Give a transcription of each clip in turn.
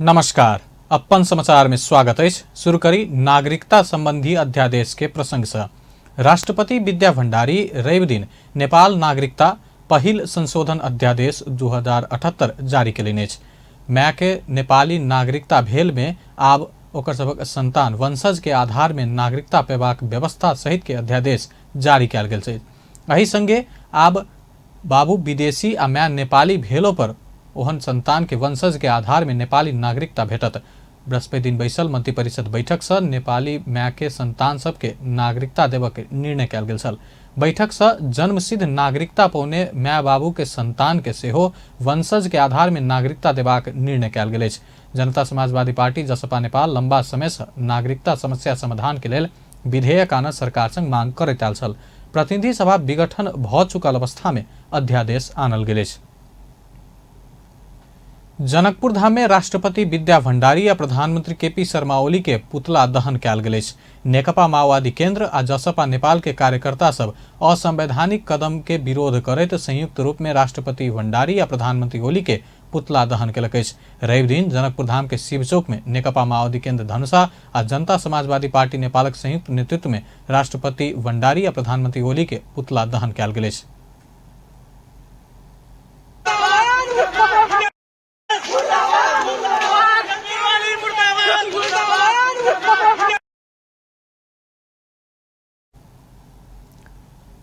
नमस्कार, अपन समाचार में स्वागत अछि। शुरू करी नागरिकता संबंधी अध्यादेश के प्रसंग से। राष्ट्रपति विद्या भंडारी रवि दिन नेपाल नागरिकता पहिल संशोधन अध्यादेश 2078 जारी केलनि अछि। माय के नेपाली नागरिकता भेल में आब ओकर सभक संतान वंशज के आधार में नागरिकता पेबाक व्यवस्था सहित के अध्यादेश जारी कयल गेल छै। एहि संगे आब बाबू विदेशी आ माय नेपाली भेलो पर ओहन संतान के वंशज के आधार में नेपाली नागरिकता भेटत। बृहस्पति दिन बैसल मंत्रिपरिषद बैठक से नेपाली माय के संतान सबके नागरिकता देबऽ के निर्णय कयल गेल छल। बैठक से जन्मसिद्ध नागरिकता पौने माय बाबू के संतान के सेहो वंशज के आधार में नागरिकता देबाक निर्णय कयल गेल अछि। जनता समाजवादी पार्टी जसपा नेपाल लंबा समय से नागरिकता समस्या समाधान के लेल विधेयक आनऽ सरकार संग मांग करैत आयल छल। प्रतिनिधि सभा विघटन भऽ चुकल अवस्था में अध्यादेश आनल गेल अछि। जनकपुर धाम में राष्ट्रपति विद्या भंडारी आ प्रधानमंत्री केपी शर्मा ओली के पुतला दहन कयल गेल अछि। नेकपा माओवादी केंद्र आ जसपा नेपाल के कार्यकर्ता सब असंवैधानिक कदम के विरोध करैत संयुक्त रूप में राष्ट्रपति भंडारी आ प्रधानमंत्री ओली के पुतला दहन केलक अछि। रवि दिन जनकपुर धाम के शिव चौक में नेकपा माओवादी केंद्र धनुषा आ जनता समाजवादी पार्टी नेपालक संयुक्त नेतृत्व में राष्ट्रपति भंडारी आ प्रधानमंत्री ओली के पुतला दहन कयल गेल अछि।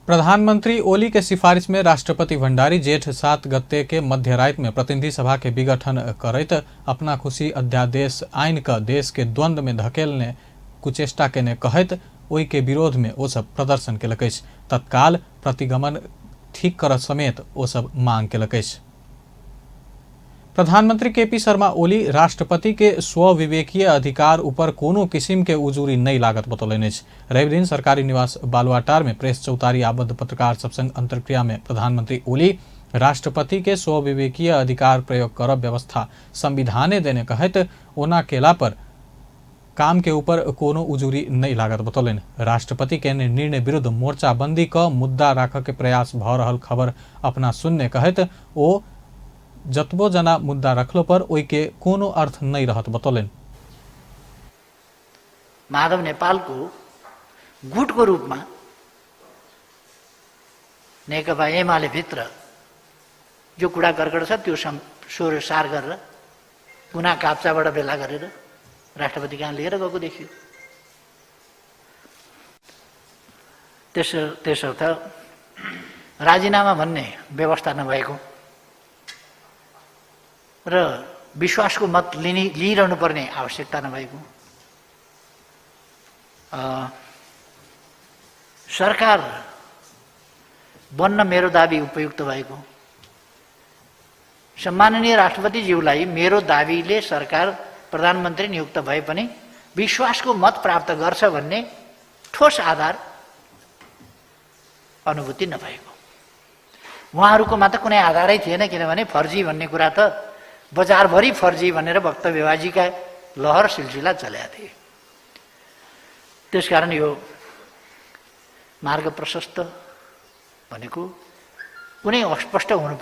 प्रधानमंत्री ओली के सिफारिश में राष्ट्रपति भंडारी जेठ 7 गते के मध्य रात में प्रतिनिधि सभा के विघटन करैत अपना खुशी अध्यादेश आनि कऽ देश के द्वंद्व में धकेलने कुचेष्टा केने कहैत ओहि के विरोध में ओ सब प्रदर्शन केलक अछि। तत्काल प्रतिगमन ठीक करऽ समेत ओ सब मांग केलक अछि। प्रधानमंत्री केपी शर्मा ओली राष्ट्रपति के स्वविवेकीय अधिकार ऊपर कोनो किसिम के उजूरी नहीं लागत बतौलनि अछि। रवि दिन सरकारी निवास बालुआटार में प्रेस चौतारी आबद्ध पत्रकार सब संग अंतर्क्रिया में प्रधानमंत्री ओली राष्ट्रपति के स्वविवेकीय अधिकार प्रयोग करब व्यवस्था संविधाने देने कहैत ओना केला पर काम के ऊपर कोनो उजूरी नहीं लागत बतौलनि। राष्ट्रपति के निर्णय विरुद्ध मोर्चाबंदी क मुद्दा राखऽ के प्रयास भऽ रहल खबर अपना सुनने कहैत ओ जतबो जना मुद्दा रखलो पर ओहि के कोनो अर्थ नहीं रहत बतौलनि। माधव नेपालको गुटको रूपमा नेकपा एमाले भित्र जो कुरा कर्कट छ त्यो सार गरेर कुना काप्चाबाट भेला गरेर राष्ट्रपति कहाँ लिएर गएको देखियो। त्यसर्थ राजीनामा भन्ने व्यवस्था नभएको र विश्वासको मत लिइरहनु पर्ने आवश्यकता नभएको, सरकार बन्न मेरो दाबी उपयुक्त भएको, सम्माननीय राष्ट्रपतिज्यूलाई मेरो दाबीले सरकार प्रधानमन्त्री नियुक्त भए पनि विश्वासको मत प्राप्त गर्छ भन्ने ठोस आधार अनुभूति नभएको। उहाँहरूकोमा त कुनै आधारै थिएन, किनभने फर्जी भन्ने कुरा त बजारभरि फर्जी भनेर वक्तव्यबाजीका लहर सिलसिला चलेका थिए। त्यसकारण यो मार्ग प्रशस्त भनेको कुनै अस्पष्ट हुनु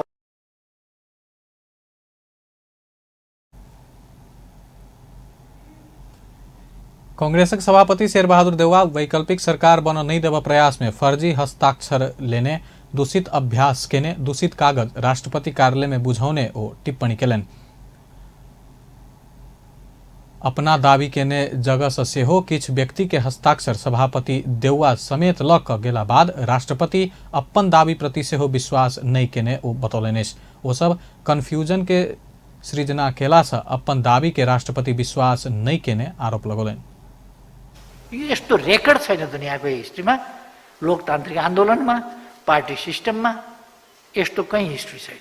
कांग्रेसक सभापति शेरबहादुर देउवा वैकल्पिक सरकार बनऽ नहीं देबऽ प्रयास में फर्जी हस्ताक्षर लेने, दूषित अभ्यास केने, दूषित कागज राष्ट्रपति कार्यालय में बुझौने ओ टिप्पणी केलनि। अपना दावी केने जगह से सेहो किछु व्यक्ति के हस्ताक्षर सभापति देउवा समेत ल कऽ गेला बाद राष्ट्रपति अपन दावी प्रति सेहो विश्वास नहीं केने ओ बतौलनि अछि। ओ सब कन्फ्यूजन के सृजना केला से अपन दावी के राष्ट्रपति विश्वास नहीं केने आरोप लगौलनि। यो यस्तो रेकर्ड छैन दुनियाँको हिस्ट्रीमा, लोकतान्त्रिक आन्दोलनमा, पार्टी सिस्टममा यस्तो कहीँ हिस्ट्री छैन।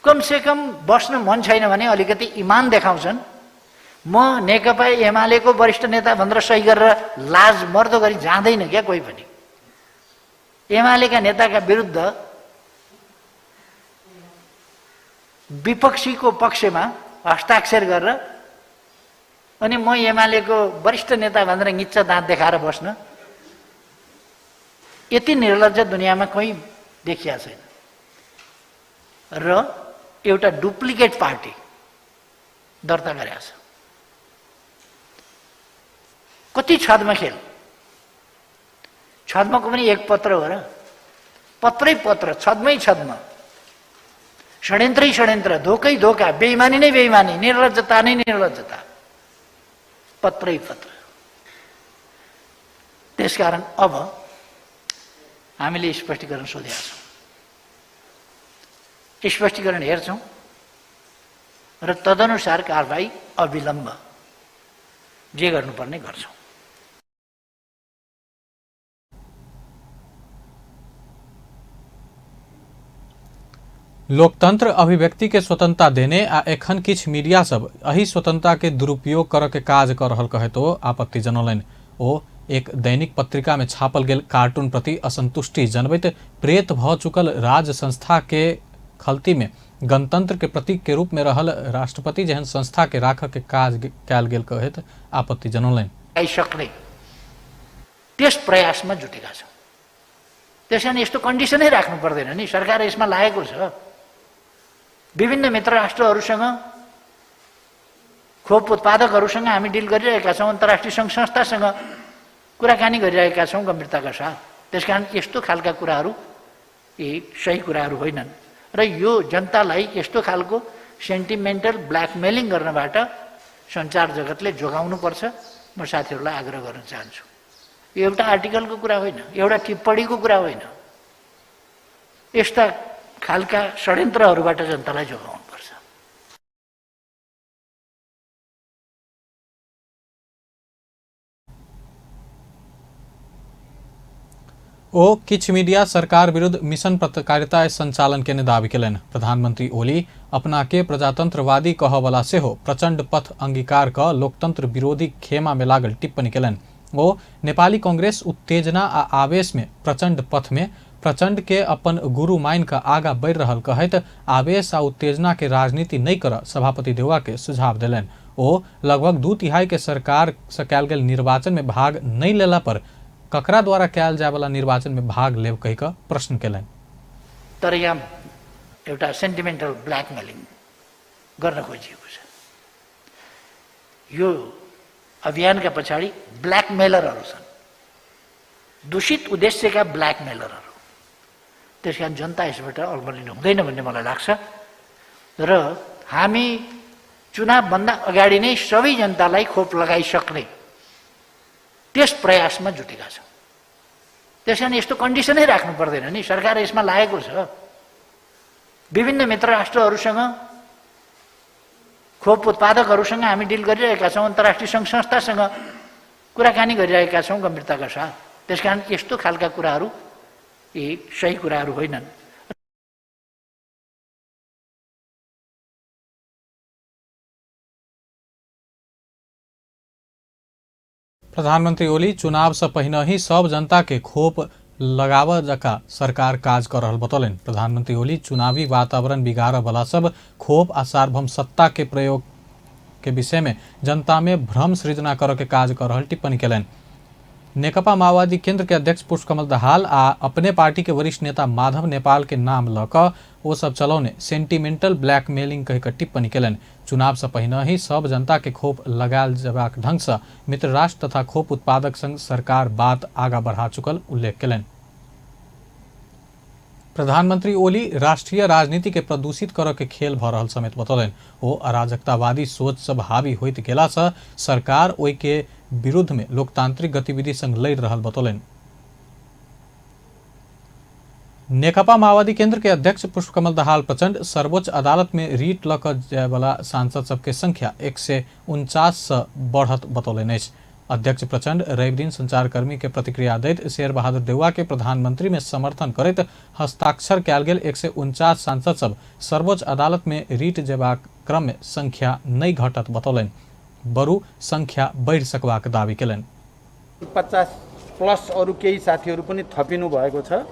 कमसेकम बस्न मन छैन भने अलिकति इमान देखाउँछन्। म नेकपा एमालेको वरिष्ठ नेता भनेर सही गरेर लाज मर्दो गरी जाँदैन क्या कोही पनि। एमालेका नेताका विरुद्ध विपक्षीको पक्षमा हस्ताक्षर गरेर अनि म एमालेको वरिष्ठ नेता भनेर निच्च दाँत देखाएर बस्न, यति निर्लज्ज दुनियाँमा कहीँ देखिया छैन। र एउटा डुप्लिकेट पार्टी दर्ता गरेको छ। कति छद्म खेल, छद्मको पनि एक पत्र हो र, पत्रै पत्र, छद्मै छद्म, षड्यन्त्रै षड्यन्त्र, धोकै धोका, बेइमानी नै बेइमानी, निर्लज्जता नै निर्लज्जता, पत्रै पत्र। त्यसकारण अब हामीले स्पष्टीकरण सोधेका छौँ, स्पष्टीकरण हेर्छौँ र तदनुसार कारवाही अविलम्ब जे गर्नुपर्ने गर्छौँ। लोकतंत्र अभिव्यक्ति के स्वतंत्रता देने आ एखन किछु मीडिया सब एहि स्वतंत्रता के दुरुपयोग करऽ के काज कर रहल कहैत ओ आपत्ति जनौलनि। ओ एक दैनिक पत्रिका में छापल गेल कार्टून प्रति असंतुष्टि जनबैत प्रेत भऽ चुकल राज्य संस्था के खलती में गणतंत्र के प्रतीक के रूप में रहल राष्ट्रपति जेहन संस्था के राखऽ के काज कयल गेल कहैत आपत्ति जनौलनि। सक्ने त्यस प्रयासमा जुटेका छौँ। त्यसकारण यस्तो कन्डिसनै राख्नु पर्दैन नि, सरकार यसमा लागेको छ। विभिन्न मित्र राष्ट्रहरूसँग, खोप उत्पादकहरूसँग हामी डिल गरिरहेका छौँ, अन्तर्राष्ट्रिय सङ्घ संस्थासँग कुराकानी गरिरहेका छौँ गम्भीरताका साथ। त्यसकारण यस्तो खालका कुराहरू यी सही कुराहरू होइनन् र यो जनतालाई यस्तो खालको सेन्टिमेन्टल ब्ल्याकमेलिङ गर्नबाट सञ्चार जगतले जोगाउनुपर्छ। म साथीहरूलाई आग्रह गर्न चाहन्छु, यो एउटा आर्टिकलको कुरा होइन, एउटा टिप्पणीको कुरा होइन, यस्ता खालका षड्यन्त्रहरूबाट जनतालाई जोगाउनुपर्छ। ओ किछु मीडिया सरकार विरुद्ध मिशन पत्रकारिता संचालन केने दावी केलनि। प्रधानमंत्री ओली अपना के प्रजातंत्रवादी कहवला सेहो प्रचंड पथ अंगीकार क लोकतंत्र विरोधी खेमा में लागल टिप्पणी केलनि। ओ नेपाली कांग्रेस उत्तेजना आ आवेश में प्रचंड पथ में प्रचंड के अपन गुरु मान कऽ आगा बढ़ि रहल कहैत आवेश आ उत्तेजना के राजनीति नहि करऽ सभापति देउवा के सुझाव देलनि। ओ लगभग 2/3 के सरकार से कयल गेल निर्वाचन में भाग नहि लेला पर ककरा द्वारा कयल जायवला निर्वाचन में भाग लेब कहि कऽ प्रश्न केलनि। तर यहाँ एउटा सेन्टिमेन्टल ब्ल्याकमेलिङ गर्न खोजिएको छ। यो अभियानका पछाडि ब्ल्याकमेलरहरू छन्, दूषित उद्देश्यका ब्ल्याकमेलरहरू। त्यसकारण जनता यसबाट अल्मलिनु हुँदैन भन्ने मलाई लाग्छ र हामी चुनावभन्दा अगाडि नै सबै जनतालाई खोप लगाइसक्ने त्यस प्रयासमा जुटेका छौँ। त्यसकारण यस्तो कन्डिसनै राख्नु पर्दैन नि, सरकार यसमा लागेको छ। विभिन्न मित्र राष्ट्रहरूसँग, खोप उत्पादकहरूसँग हामी डिल गरिरहेका छौँ, अन्तर्राष्ट्रिय सङ्घ संस्थासँग कुराकानी गरिरहेका छौँ गम्भीरताका साथ। त्यसकारण यस्तो खालका कुराहरू यी सही कुराहरू होइनन्। प्रधानमंत्री ओली चुनाव से पहिने ही सब जनता के खोप लगाव जका सरकार काज कर रहल बतौलनि। प्रधानमंत्री ओली चुनावी वातावरण बिगाड़ वाला सब खोप आ सार्वभौम सत्ता के प्रयोग के विषय में जनता में भ्रम सृजना कर के काज कर रहल टिप्पणी केलनि। नेकपा माओवादी केंद्र के अध्यक्ष पुष्पकमल दाहाल आ अपने पार्टी के वरिष्ठ नेता माधव नेपाल के नाम लऽ कऽ ओ सब चलौने सेंटिमेंटल ब्लैकमेलिंग कहि कऽ टिप्पणी केलनि। चुनाव से पहिने ही सब जनता के खोप लगायल जबाक ढंग से मित्र राष्ट्र तथा खोप उत्पादक संग सरकार बात आगा बढ़ा चुकल उल्लेख केलनि। प्रधानमंत्री ओली राष्ट्रीय राजनीति के प्रदूषित करऽ के खेल भऽ रहल समेत बतौलनि। ओ अराजकतावादी सोच सब हावी होइत गेला से सरकार ओहि के विरुद्ध में लोकतांत्रिक गतिविधि संग लड़ि रहल बतौलनि। नेकपा माओवादी केंद्र के अध्यक्ष पुष्पकमल दाहाल प्रचंड सर्वोच्च अदालत में रीट लऽ कऽ जायवला सांसद सबके संख्या 149 से बढ़त बतौलनि अछि। अध्यक्ष प्रचंड रविदिन संचारकर्मी के प्रतिक्रिया दैत शेर बहादुर देउवा के प्रधानमंत्री में समर्थन करैत हस्ताक्षर कयल गेल 149 सांसद सब सर्वोच्च अदालत में रीट जेबाक क्रम में संख्या नहि घटत बतौलनि, बरु संख्या बढ़ि सकबाक दावी केलनि। 50 प्लस अरू केही साथीहरू पनि थपिनु भएको छ।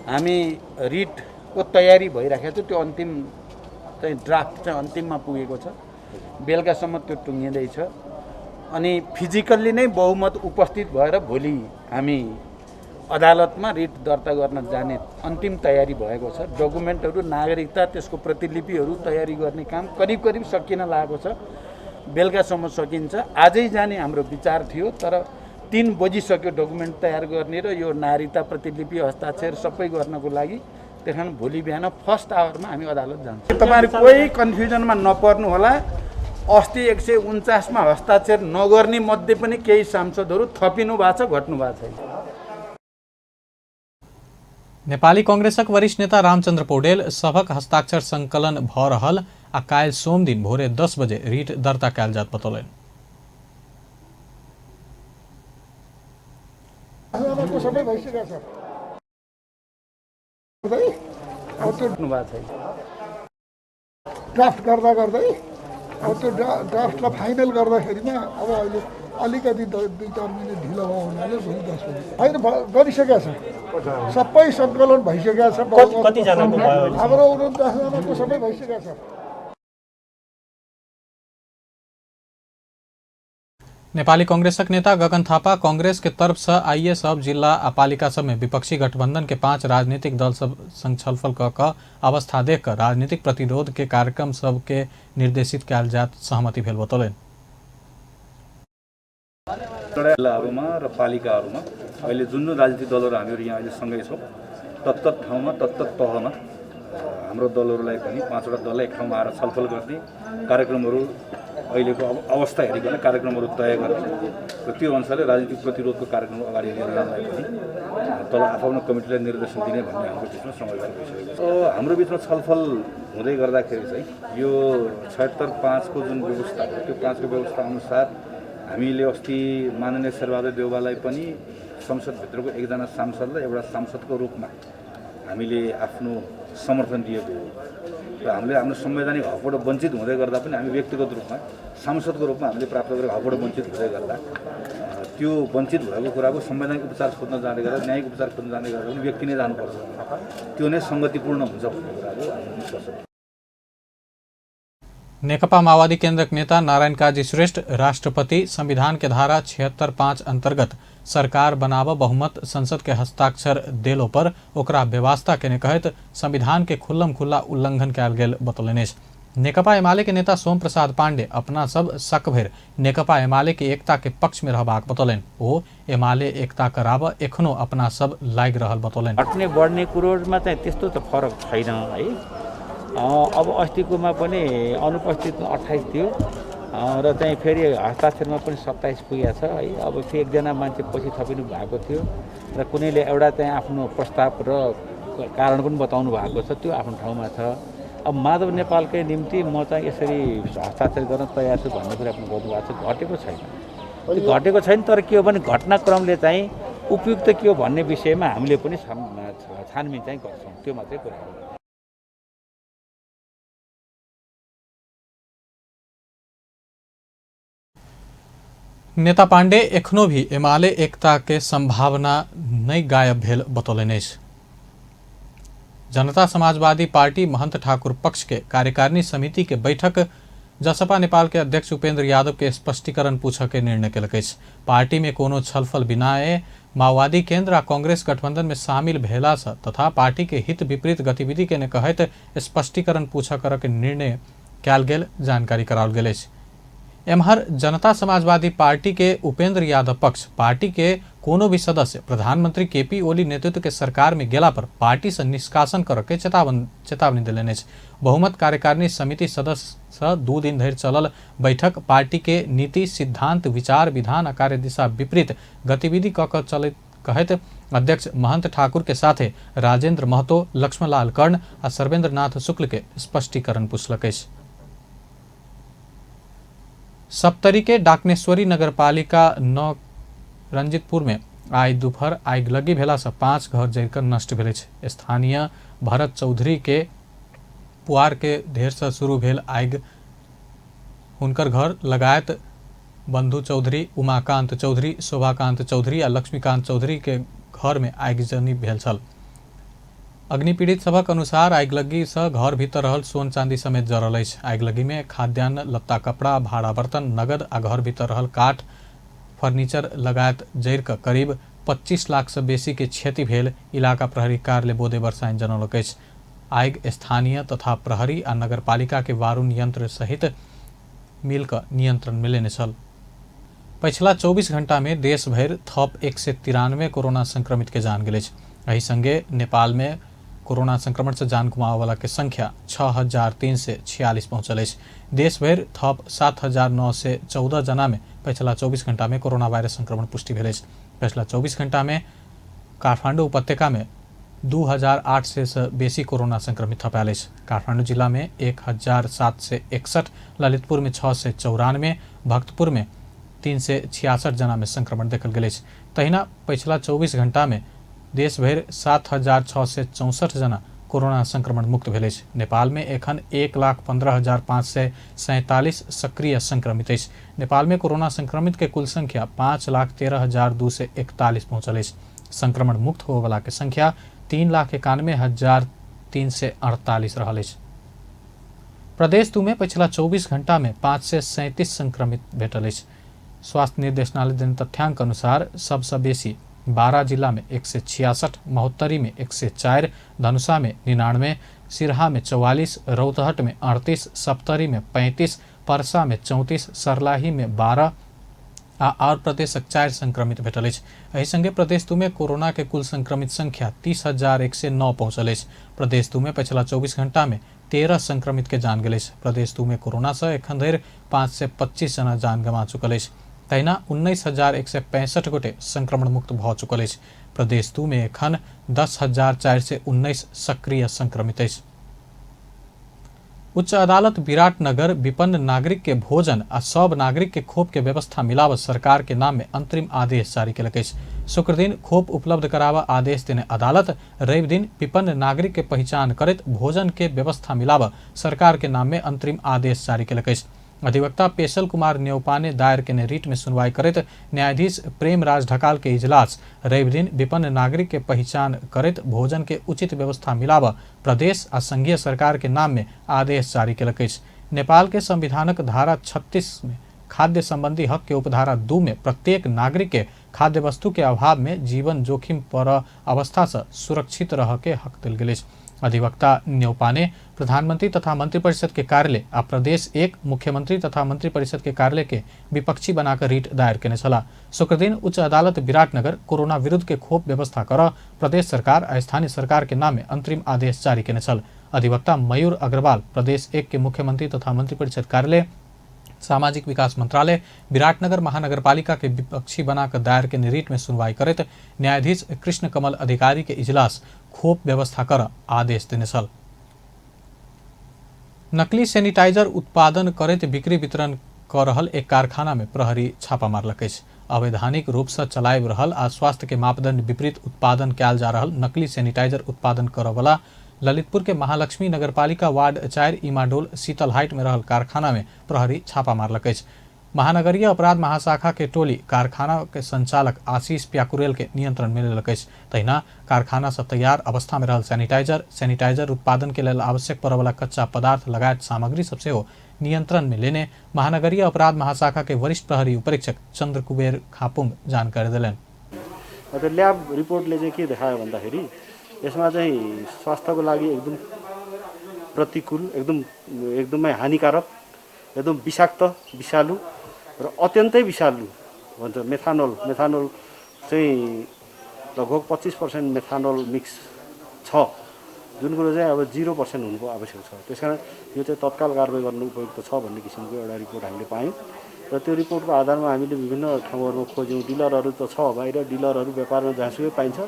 हामी रिटको तयारी भइराखेको छ, त्यो अन्तिम चाहिँ ड्राफ्ट चाहिँ अन्तिममा पुगेको छ, बेलुकासम्म त्यो टुङ्गिँदैछ। अनि फिजिकल्ली नै बहुमत उपस्थित भएर भोलि हामी अदालतमा रिट दर्ता गर्न जाने अन्तिम तयारी भएको छ। डकुमेन्टहरू, नागरिकता, त्यसको प्रतिलिपिहरू तयारी गर्ने काम करिब करिब सकिन लागेको छ। बेलुकासम्म सकिन्छ। आजै जाने हाम्रो विचार थियो, तर 3 बजिसक्यो डकुमेन्ट तयार गर्ने र यो नागरिकता प्रतिलिपि हस्ताक्षर सबै गर्नको लागि। त्यस कारण भोलि बिहान फर्स्ट आवरमा हामी अदालत जान्छौँ। तपाईँहरू कोही कन्फ्युजनमा नपर्नु होला। अस्ति 149मा हस्ताक्षर नगर्ने मध्ये पनि केही सांसदहरू थपिनु भएको छ, घट्नु भएको छैन। नेपाली कांग्रेसक वरिष्ठ नेता रामचंद्र पौडेल सभक हस्ताक्षर संकलन भ रहल आ काल्हि सोमदिन भोरे 10 बजे रिट दर्ता कयल जायत बतौलनि। ड्राफ्ट गर्दा गर्दै अब त्यो ड्राफ्टलाई फाइनल गर्दाखेरिमा अब अहिले अलिकति 2-4 मिनट ढिलो भयो हुनाले भोलि 10 बजी होइन गरिसकेको छ, सबै सङ्कलन भइसकेको छ। हाम्रो 49जनाको सबै भइसकेको छ। नेपाली कांग्रेसक नेता गगन थापा कांग्रेस के तरफ से आइए सब जिला आ पालिका सब में विपक्षी गठबंधन के 5 राजनीतिक दल सब संग छलफल क अवस्था देख कर राजनीतिक प्रतिरोध के कार्यक्रम सब के निर्देशित कयल जात सहमति भेल बतौलनि। जिल्लाहरूमा र पालिकाहरूमा अहिले जुन जुन राजनीतिक दलहरू हामीहरू यहाँ अहिले सँगै छौँ, तत्तत् ठाउँमा तत्तत् तहमा हाम्रो दलहरूलाई पनि 5वटा दललाई एक ठाउँमा आएर छलफल गर्ने कार्यक्रमहरू अहिलेको अवस्था हेरिकन कार्यक्रमहरू तय गर्ने र त्यो अनुसारले राजनीतिक प्रतिरोधको कार्यक्रम अगाडि लिएर जानलाई पनि तल आफ्नो कमिटीलाई निर्देशन दिने भन्ने हाम्रो बिचमा समझदारी भइसकेको छ। हाम्रो बिचमा छलफल हुँदै गर्दाखेरि चाहिँ यो 76(5) को जुन व्यवस्था हो, त्यो 5 को व्यवस्था अनुसार हामीले अस्ति माननीय शेरबहादुर देउवालाई पनि संसदभित्रको एकजना सांसदलाई एउटा सांसदको रूपमा हामीले आफ्नो समर्थन दिएको हो र हामीले आफ्नो संवैधानिक हकबाट वञ्चित हुँदै गर्दा पनि हामी व्यक्तिगत रूपमा सांसदको रूपमा हामीले प्राप्त गरेको हकबाट वञ्चित हुँदै गर्दा त्यो वञ्चित भएको कुराको संवैधानिक उपचार खोज्न जाँदै गर्दा, न्यायिक उपचार खोज्न जाँदै गर्दा पनि व्यक्ति नै जानुपर्छ, त्यो नै सङ्गतिपूर्ण हुन्छ भन्ने कुराको हाम्रो निष्कर्ष। नेकपा माओवादी केंद्रक नेता नारायण काजी श्रेष्ठ राष्ट्रपति संविधान के धारा 76(5) अंतर्गत सरकार बनाव बहुमत संसद के हस्ताक्षर देलो पर ओकरा व्यवस्था केने कहैत संविधान के खुल्लम खुल्ला उल्लंघन कयल गेल बतौलनि अछि। नेकपा एमाले के नेता सोम प्रसाद पांडे अपना सब सकभरि नेकपा एमाले के एकता के पक्ष में रहबाक बतौलनि। ओ एमाले एकता कराब एखनो अपना सब लागि रहल बतौलनि। घट्ने बढ्ने कुरोमा चाहिँ त्यस्तो त फरक छैन है। अब अस्तिकोमा पनि अनुपस्थित 28 थियो र चाहिँ फेरि हस्ताक्षरमा पनि 27 पुगेको छ है। अब फेरि एकजना मान्छे पछि थपिनु भएको थियो र कुनैले एउटा चाहिँ आफ्नो प्रस्ताव र कारण पनि बताउनु भएको छ, त्यो आफ्नो ठाउँमा छ। अब माधव नेपालकै निम्ति म चाहिँ यसरी हस्ताक्षर गर्न तयार छु भन्ने कुरा पनि गर्नुभएको छ, घटेको छैन, त्यो घटेको छैन। तर के हो भने घटनाक्रमले चाहिँ उपयुक्त के हो भन्ने विषयमा हामीले पनि छानबिन चाहिँ गर्छौँ, त्यो मात्रै कुरा हो। नेता पांडे एखनो भी एमाले एकता के संभावना नहीं गायब भेल बतौलनि अछि। जनता समाजवादी पार्टी महंत ठाकुर पक्ष के कार्यकारिणी समिति के बैठक जसपा नेपाल के अध्यक्ष उपेंद्र यादव के स्पष्टीकरण पूछऽ के निर्णय केलक अछि। पार्टी में कोनो छलफल बिनाए माओवादी केंद्र आ कांग्रेस गठबंधन में शामिल भेला से तथा पार्टी के हित विपरीत गतिविधि के ने कहैत स्पष्टीकरण पूछऽ करऽ के निर्णय कयल गेल जानकारी कराओल गेल अछि। एम्हर जनता समाजवादी पार्टी के उपेंद्र यादव पक्ष पार्टी के कोनो भी सदस्य प्रधानमंत्री केपी ओली नेतृत्व के सरकार में गेला पर पार्टी से निष्कासन करऽ के चेतावनी देलनि अछि। बहुमत कार्यकारिणी समिति सदस्य से 2 दिन धरि चलल बैठक पार्टी के नीति, सिद्धांत, विचार, विधान आ कार्यदिशा विपरीत गतिविधि क के चलैत कहैत अध्यक्ष महंत ठाकुर के साथे राजेंद्र महतो, लक्ष्मणलाल कर्ण आ सर्वेंद्र नाथ शुक्ल के स्पष्टीकरण पुछलक अछि। सप्तरी के डाकनेश्वरी नगरपालिका 9 रंजितपुर में आइ दोपहर आगिलगी भेला से 5 घर जरिकर नष्ट भेल अछि। स्थानीय भरत चौधरी के पुआर के ढेर से शुरू भेल आगि हुनकर घर लगायत बंधु चौधरी, उमाकांत चौधरी, शोभाकांत चौधरी आ लक्ष्मीकांत चौधरी के घर में आगिजनी भेल छल। अग्निपीड़ित सभक अनुसार आगिलगी से घर भीतर रहल सोन चांदी समेत जरल अछि। आगिलगी में खाद्यान्न, लत्ता कपड़ा, भाड़ा बर्तन, नगद आ घर भीतर रहल काठ, फर्नीचर लगायत जरि कऽ करीब 25 लाख से बेसी के क्षति भेल इलाका प्रहरी कार्यालय बोदे बरसाइन जनौलक अछि। आगि स्थानीय तथा प्रहरी आ नगरपालिका के वारुण यंत्र सहित मिलकर नियंत्रण में लेने छल। पछिला 24 घंटा में देश भरि थप 193 कोरोना संक्रमित के जान गेल अछि। एहि संगे नेपाल में कोरोना संक्रमण से जान गुमाबय के संख्या 6346 पहुंचल अछि। देश भरि थप 7914 जना में पछिला 24 घंटा में कोरोना वायरस संक्रमण पुष्टि भेल अछि। पछिला 24 घंटा में काठमांडू उपत्यका में 2800 से बेसी कोरोना संक्रमित थपायल अछि। काठमांडू जिला में 1761, ललितपुर में 694, भक्तपुर में 366 जना में संक्रमण देखल गेल अछि। तहिना पछिला 24 घंटा में देश भरि 7664 जना कोरोना संक्रमण मुक्त भेल अछि। नेपाल में एखन 1,15,547 सक्रिय संक्रमित अछि। नेपाल में कोरोना संक्रमित के कुल संख्या 5,13,241 पहुंचल अछि। संक्रमण मुक्त होबयवला के संख्या 3,91,348 रहल अछि। प्रदेश 2 में पछिला 24 घंटा में 537 संक्रमित भेटल अछि। स्वास्थ्य निर्देशनालय देने तथ्यांक अनुसार सबसँ बेसी 12 जिला में 166, महोत्तरी में 104, धनुषा में 99, सिरहा में 44, रौतहट में 38, सप्तरी में 35, परसा में 34, सर्लाही में 12 आ और प्रदेशक 4 संक्रमित भेटल अछि। एहि संगे प्रदेश 2 में कोरोना के कुल संक्रमित संख्या 30,109 पहुंचल अछि। प्रदेश 2 में पछिला 24 घंटा में 13 संक्रमित के जान गेल अछि। प्रदेश 2 में कोरोना से एखन धरि 525 जना जान गंवा चुकल अछि। तहिना 19,165 गोटे संक्रमण मुक्त भऽ चुकल अछि। प्रदेश 2 में एखन 10,419 सक्रिय संक्रमित अछि। उच्च अदालत विराटनगर विपन्न नागरिक के भोजन आ सब नागरिक के खोप के व्यवस्था मिलाव सरकार के नाम में अंतरिम आदेश जारी केलक अछि। शुक्रदिन खोप उपलब्ध करावा आदेश देने अदालत रवि दिन विपन्न नागरिक के पहचान करैत भोजन के व्यवस्था मिलाव सरकार के नाम में अंतरिम आदेश जारी केलक अछि। अधिवक्ता पेशल कुमार न्यौपाने दायर केने रिट में सुनवाई करैत न्यायाधीश प्रेमराज ढकाल के इजलास रवि दिन विपन्न नागरिक के पहचान करैत भोजन के उचित व्यवस्था मिलाव प्रदेश आ संघीय सरकार के नाम में आदेश जारी केलक अछि। नेपाल के संविधानक धारा 36 में खाद्य संबंधी हक के उपधारा 2 में प्रत्येक नागरिक के खाद्य वस्तु के अभाव में जीवन जोखिम पर अवस्था से सुरक्षित रह के हक देल गेल अछि। अधिवक्ता न्यौपाने प्रधानमंत्री तथा मंत्रिपरिषद के कार्यालय आ प्रदेश 1 मुख्यमंत्री तथा मंत्रिपरिषद के कार्यालय के विपक्षी बनाकर रिट दायर केने छलाह। शुक्रदिन उच्च अदालत विराटनगर कोरोना विरुद्ध के खोप व्यवस्था कर प्रदेश सरकार आ स्थानीय सरकार के नाम में अंतरिम आदेश जारी केने छल। अधिवक्ता मयूर अग्रवाल प्रदेश 1 के मुख्यमंत्री तथा मंत्रिपरिषद कार्यालय, सामाजिक विकास मंत्रालय, विराटनगर महानगरपालिका के विपक्षी बनाकर दायर के रिट में सुनवाई करैत न्यायाधीश कृष्ण कमल अधिकारी के इजलास खोप व्यवस्था कर आदेश देने छल। नकली सैनिटाइजर उत्पादन करैत बिक्री वितरण कर रहल एक कारखाना में प्रहरी छापा मारलक अछि। अवैधानिक रूप से चलाबि रहल आ स्वास्थ्य के मापदंड विपरीत उत्पादन कयल जा रहल नकली सैनिटाइजर उत्पादन करऽवला ललितपुर के महालक्ष्मी नगरपालिका वार्ड 4 इमाडोल शीतल हाइट में रहल कारखाना में प्रहरी छापा मारलक अछि। महानगरीय अपराध महाशाखा के टोली कारखाना के संचालक आशीष प्याकुरेल के नियंत्रण में लेलक अछि। तहिना कारखाना से तैयार अवस्था में रहल सैनिटाइजर उत्पादन के लेल आवश्यक पड़यवला कच्चा पदार्थ लगायत सामग्री सब सेहो नियंत्रण में लेने महानगरीय अपराध महाशाखा के वरिष्ठ प्रहरी उपरीक्षक चंद्र कुबेर खापुंग जानकारी देलनि। ल्याब रिपोर्टले चाहिँ के देखायो भन्दाखेरि यसमा चाहिँ स्वास्थ्यको लागि एकदम प्रतिकूल, एकदमै हानिकारक, एकदम विषाक्त, विषालु र अत्यन्तै विषालु भन्छ मेथानोल चाहिँ लगभग 25% मेथानोल मिक्स छ, जुन कुरो चाहिँ अब 0% हुनुको आवश्यक छ। त्यसकारण यो चाहिँ तत्काल कारबाही गर्नु उपयुक्त छ भन्ने किसिमको एउटा रिपोर्ट हामीले पायौँ र त्यो रिपोर्टको आधारमा हामीले विभिन्न ठाउँहरूमा खोज्यौँ। डिलरहरू त छ बाहिर, डिलरहरू व्यापारमा जहाँसुकै पाइन्छ,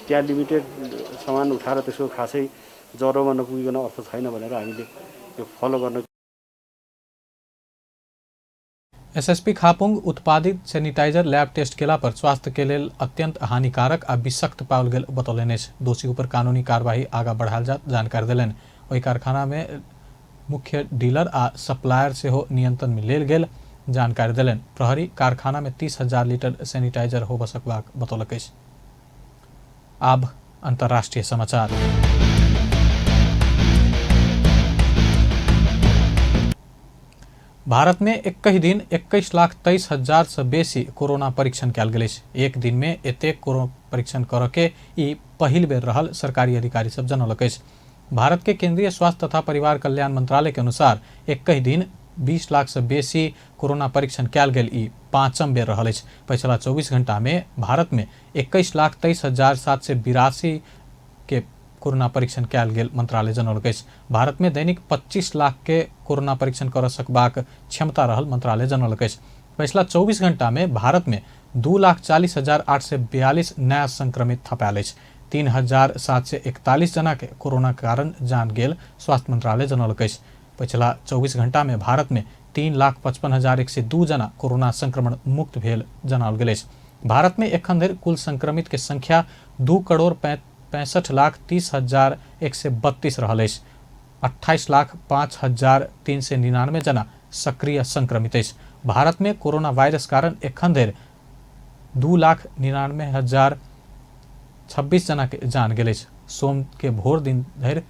त्यहाँ लिमिटेड सामान उठाएर त्यसको खासै जरोमा नपुगिकन अर्थ छैन भनेर हामीले यो फलो गर्न। एसएसपी खापुंग उत्पादित सैनिटाइजर लैब टेस्ट केला पर स्वास्थ्य के लेल अत्यंत हानिकारक आ विषाक्त पाओल गेल बतौलनि अछि। दोषी ऊपर कानूनी कार्रवाई आगा बढ़ायल जात जानकारी देलनि। ओहि कारखाना में मुख्य डीलर आ सप्लायर सेहो नियंत्रण में लेल गेल जानकारी देलनि। प्रहरी कारखाना में 30,000 लीटर सैनिटाइजर होबय सकबाक बतौलक अछि। आब अंतर्राष्ट्रीय समाचार। भारत में एकहि दिन 21,23,000 से बेसी कोरोना परीक्षण कयल गेल अछि। एक दिन में एतेक कोरोना परीक्षण करऽ के ई पहिल बेर रहल सरकारी अधिकारी सब जनौलक अछि। भारत के केंद्रीय स्वास्थ्य तथा परिवार कल्याण मंत्रालय के अनुसार एकहि दिन 20 लाख से बेसी कोरोना परीक्षण कयल गेल ई पाँचम बेर रहल अछि। पछिला 24 घंटा में भारत में 21,23,782 के कोरोना परीक्षण कयल गेल मंत्रालय जनौलक अछि। भारत में दैनिक 25 लाख के कोरोना परीक्षण कर सकबाक क्षमता रहल मंत्रालय जनौलक अछि। पछिला 24 घंटा में भारत में 2,40,842 नया संक्रमित थपायल अछि। 3,741 जना के कोरोना के कारण जान गेल स्वास्थ्य मंत्रालय जनौलक अछि। पछिला 24 घंटा में भारत में 3,55,102 जना कोरोना संक्रमण मुक्त भेल जनाओल गेल अछि। भारत में एखन धरि कुल संक्रमित के संख्या 2,65,30,132 रहल अछि। 28,05,399 जना सक्रिय संक्रमित अछि। भारत में कोरोना वायरस कारण एखन धरि 2,99,026 जना के जान गेल अछि। सोम के भोर दिन धरि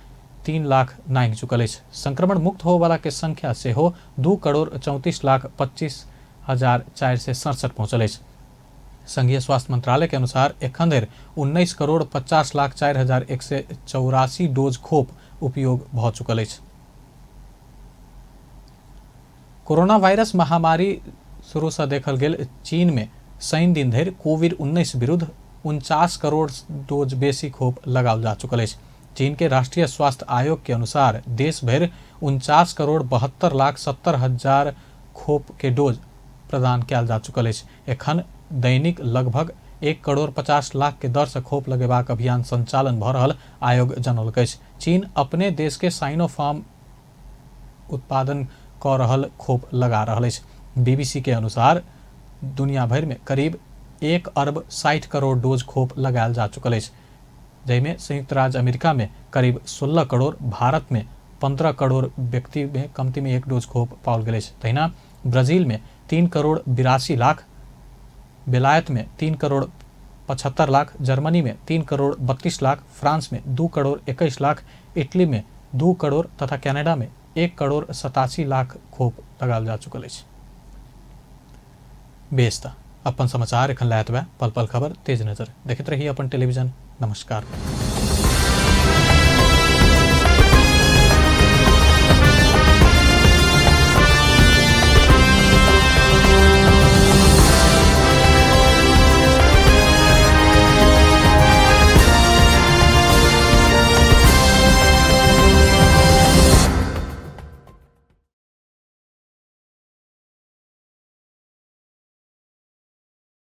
3 लाख नांघि चुकल अछि। संक्रमण मुक्त होवला के संख्या सेहो 2,34,25,467 पहुँचल अछि। संघीय स्वास्थ्य मंत्रालय के अनुसार एखन धरि 19,50,04,184 डोज खोप उपयोग भऽ चुकल अछि। कोरोना वायरस महामारी शुरू से देखल गेल चीन में शनि दिन धरि कोविड-19 विरुद्ध 49 करोड़ डोज बेसी खोप लगाओल जा चुकल अछि। चीन के राष्ट्रीय स्वास्थ्य आयोग के अनुसार देश भरि 49,72,70,000 खोप के डोज प्रदान कयल जा चुकल अछि। एखन दैनिक लगभग 1,50,00,000 के दर से खोप लगेबाक अभियान संचालन भऽ रहल आयोग जनौलक अछि। चीन अपने देश के साइनोफार्म उत्पादन कऽ रहल खोप लगा रहल अछि। बीबीसी के अनुसार दुनिया भरि में करीब 1,60,00,00,000 डोज खोप लगायल जा चुकल अछि, जाहिमे संयुक्त राज्य अमेरिका में करीब 16 करोड़, भारत में 15 करोड़ व्यक्ति में कमती में एक डोज खोप पाओल गेल अछि। तहिना ब्राजील में 3,82,00,000, बेलायत में 3,75,00,000, जर्मनी में 3,32,00,000, फ्रांस में 2,21,00,000, इटली में 2 करोड़ तथा कनाडा में 1,87,00,000 खोप लगायल जा चुकल अछि। बेस त अपन समाचार एखन लए एतबे। पल पल खबर तेज नजर देखैत रही अपन टेलीविजन। नमस्कार।